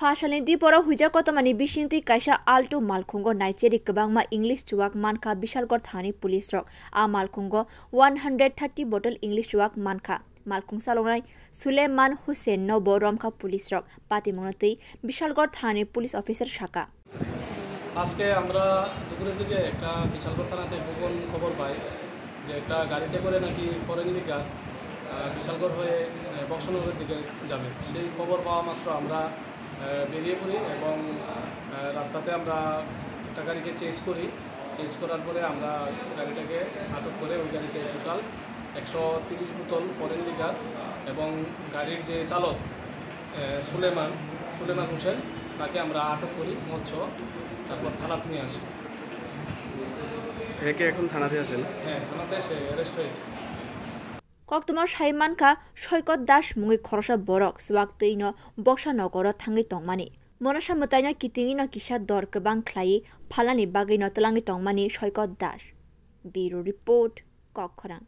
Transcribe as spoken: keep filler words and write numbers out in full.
Phasalni diporo huijak kotomani bisingtwi kaisa Alto malkhungo naicheri kwbangma English chuwak mankha Bishalgarh thanani police rok. A malkhungo one hundred thirty bottle English chuwak mankha. Malkhung salongnai Suleman Hussein no bo romkha police rok. Patimungno twi Bishalgarh thanani police officer sakha. আজকে আমরা দুপুরের দিকে একটা বিশালগড় থানাতে গোপন খবর পাই যে একটা গাড়িতে করে নাকি ফরেন লিকার বিশালগড় হয়ে আহ, বক্সনগরের দিকে যাবে। সেই খবর পাওয়া মাত্র আমরা আহ, বেরিয়ে পড়ি এবং আহ, রাস্তাতে আমরা একটা গাড়িকে চেস করি। চেস করার পরে আমরা গাড়িটাকে আটক করে ওই গাড়িতে টোটাল একশো তিরিশ বোতল ফরেন লিকার এবং গাড়ির যে চালক আহ, সুলেমান সুলেমান হোসেন, তাকে আমরা আটক করি মৎস্য, তারপর থানাত নিয়ে আসি। একে এখন থানাতে আছেন? হ্যাঁ, থানাতে সে অ্যারেস্ট হয়েছে। Koktwma sai mankha Soikot Das mungwi khoroksa borok chuwak twino boksa nogoro thangwi tongmani. Monasa mwtaino kitingwino kisa dor kwbang khlaiwi phalnani bagwino twlangwi tongmani Soikot Das. Bureau Report, Kokkhorang.